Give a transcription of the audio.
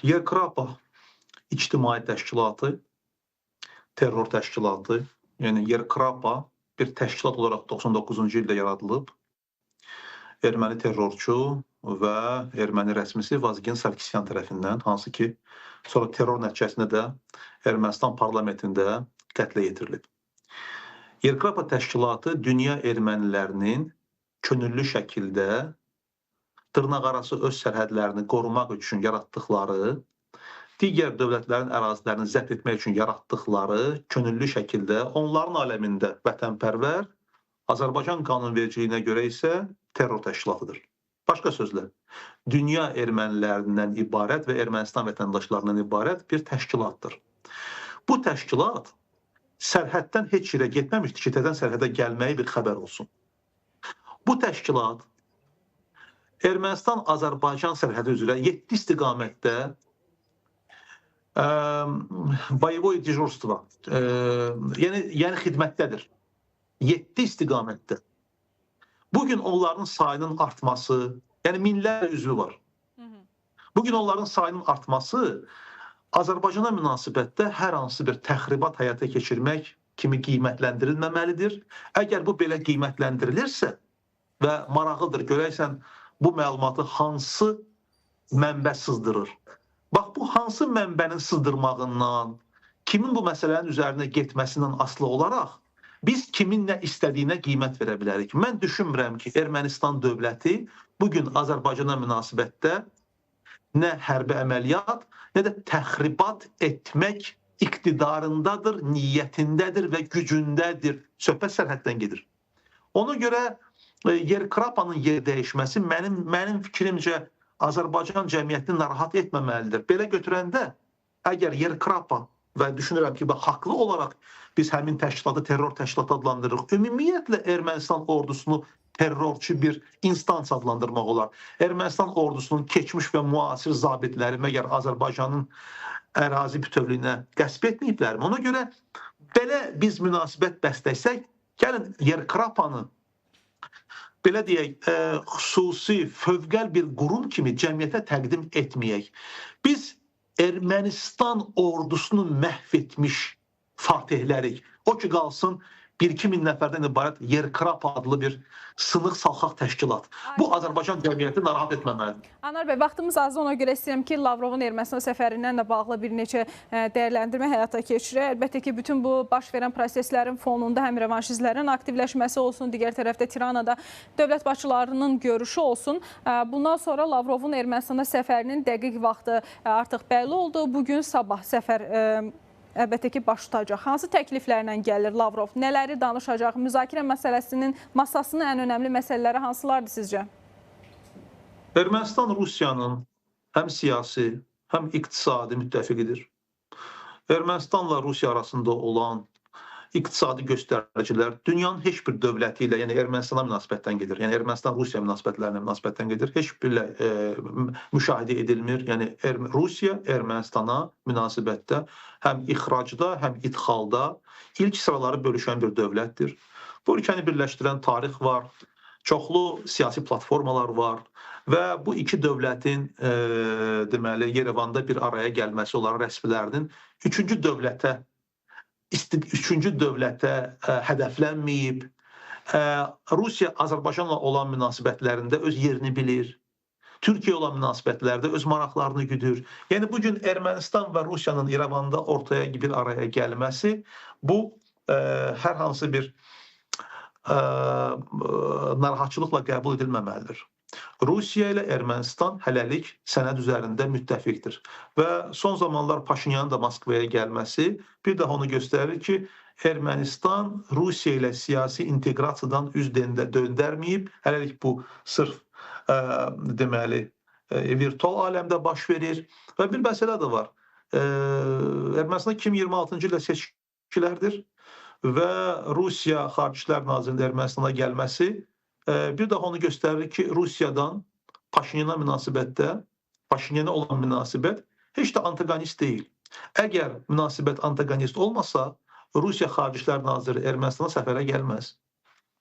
Yerkrapa ictimai təşkilatı, terror təşkilatı, yəni Yerkrapa bir təşkilat olaraq 99-cu ildə yaradılıb. Erməni terrorçu və erməni rəsmisi Vazgen Sarkisyan tərəfindən, hansı ki, sonra terror nəticəsində də Ermənistan parlamentində qətlə yetirilib. Yerkrapa təşkilatı dünya ermənilərinin könüllü şəkildə dırnaqarası öz sərhədlərini qorumaq üçün yaratdıqları, digər dövlətlərin ərazilərini zəbt etmək üçün yaratdıqları könüllü şəkildə onların aləmində vətənpərvər, Azərbaycan qanunvericiliyinə görə isə terror təşkilatıdır. Başqa sözlə, dünya ermənilərindən ibarət və Ermənistan vətəndaşlarından ibarət bir təşkilatdır. Bu təşkilat sərhəddən heç yerə getməmişdi ki, təzədən sərhədə gəlməyi bir xəbər olsun. Bu təşkilat Ermənistan-Azərbaycan sərhədi üzrə 7 istiqamətdə boyevoy dejurstvo, yəni xidmətdədir. 7 istiqamətdə. Bugün onların sayının artması, yəni minlərlə üzvü var. Bugün onların sayının artması Azərbaycana münasibətdə hər hansı bir təxribat həyata keçirmək kimi qiymətləndirilməməlidir. Əgər bu belə qiymətləndirilirsə və maraqlıdır, görərsən bu məlumatı hansı mənbə sızdırır. Bax, bu hansı mənbənin sızdırmağından, kimin bu məsələnin üzərinə getməsindən asılı olaraq biz kimin nə istədiyinə qiymət verə bilərik. Mən düşünmürəm ki, Ermənistan dövləti bugün Azərbaycana münasibətdə nə hərbi əməliyyat, nə də təxribat etmək iqtidarındadır, niyyətindədir və gücündədir. Söhbət sərhəddən gedir. Ona görə Yerkrapanın yer dəyişməsi mənim fikrimcə Azərbaycan cəmiyyətini narahat etməməlidir. Belə götürəndə, əgər Yerkrapa və düşünürəm ki, haqlı olaraq biz həmin təşkilatı terror təşkilatı adlandırırıq. Ümumiyyətlə Ermənistan ordusunu terrorçu bir instansiya adlandırmaq olar. Ermənistan ordusunun keçmiş və müasir zabitləri məgər Azərbaycanın ərazi bütövlüyünə qəsb etməyiblərmi? Ona görə belə biz münasibət bəstəsək, gəlin Yerkrapanı belə deyək, xüsusi, fövqəl bir qurum kimi cəmiyyətə təqdim etməyək. Biz Ermənistan ordusunu məhv etmiş fatihlərik. O ki, qalsın 1-2 min nəfərdən ibarət Yerkrapa adlı bir sınıq salxaq təşkilat. Bu, Azərbaycan cəmiyyəti narahat etməməlidir. Anar bəy, vaxtımız azdır, ona görə istəyirəm ki, Lavrovun Ermənistan səfərindən də bağlı bir neçə dəyərləndirmə həyata keçirək. Əlbəttə ki, bütün bu baş verən proseslərin fonunda həm revanşistlərin aktivləşməsi olsun, digər tərəfdə Tiranada dövlət başçılarının görüşü olsun. Bundan sonra Lavrovun Ermənistana səfərinin dəqiq vaxtı artıq bəlli oldu. Bugün sabah səfər əlbəttə ki, baş tutacaq. Hansı təkliflərlə gəlir Lavrov? Nələri danışacaq? Müzakirə məsələsinin masasının ən önəmli məsələləri hansılardır sizcə? Ermənistan Rusiyanın həm siyasi, həm iqtisadi müttəfiqidir. Ermənistanla Rusiya arasında olan iqtisadi göstəricilər dünyanın heç bir dövləti ilə, yəni Ermənistana münasibətdən gedir. Yəni Ermənistan-Rusiya münasibətlərinə münasibətdən gedir. Heç bir müşahidə edilmir. Yəni Rusiya Ermənistana münasibətdə həm ixracda, həm idxalda ilk sıraları bölüşən bir dövlətdir. Bu ölkəni birləşdirən tarix var, çoxlu siyasi platformalar var və bu iki dövlətin deməli Yerevanda bir araya gəlməsi, onların rəsmilərinin üçüncü dövlətə hədəflənməyib, Rusiya Azərbaycanla olan münasibətlərində öz yerini bilir, Türkiyə olan münasibətlərdə öz maraqlarını güdür. Yəni bugün Ermənistan və Rusiyanın İrəvanda ortaya bir araya gəlməsi bu hər hansı bir narahatçılıqla qəbul edilməməlidir. Rusiya ilə Ermənistan hələlik sənəd üzərində müttəfiqdir və son zamanlar Paşinyanın da Moskvaya gəlməsi bir daha onu göstərir ki, Ermənistan Rusiya ilə siyasi inteqrasiyadan üz döndərməyib. Hələlik bu sırf deməli virtual aləmdə baş verir və bir məsələ də var. Ermənistanda 2026-cı ildə seçkilərdir və Rusiya Xarici İşlər Nazirinin Ermənistana gəlməsi bir daha onu göstərir ki, Rusiyadan Paşinyana münasibətdə, Paşinyana olan münasibət heç də antagonist deyil. Əgər münasibət antagonist olmasa, Rusiya Xarici İşlər Naziri Ermənistana səfərə gəlməz.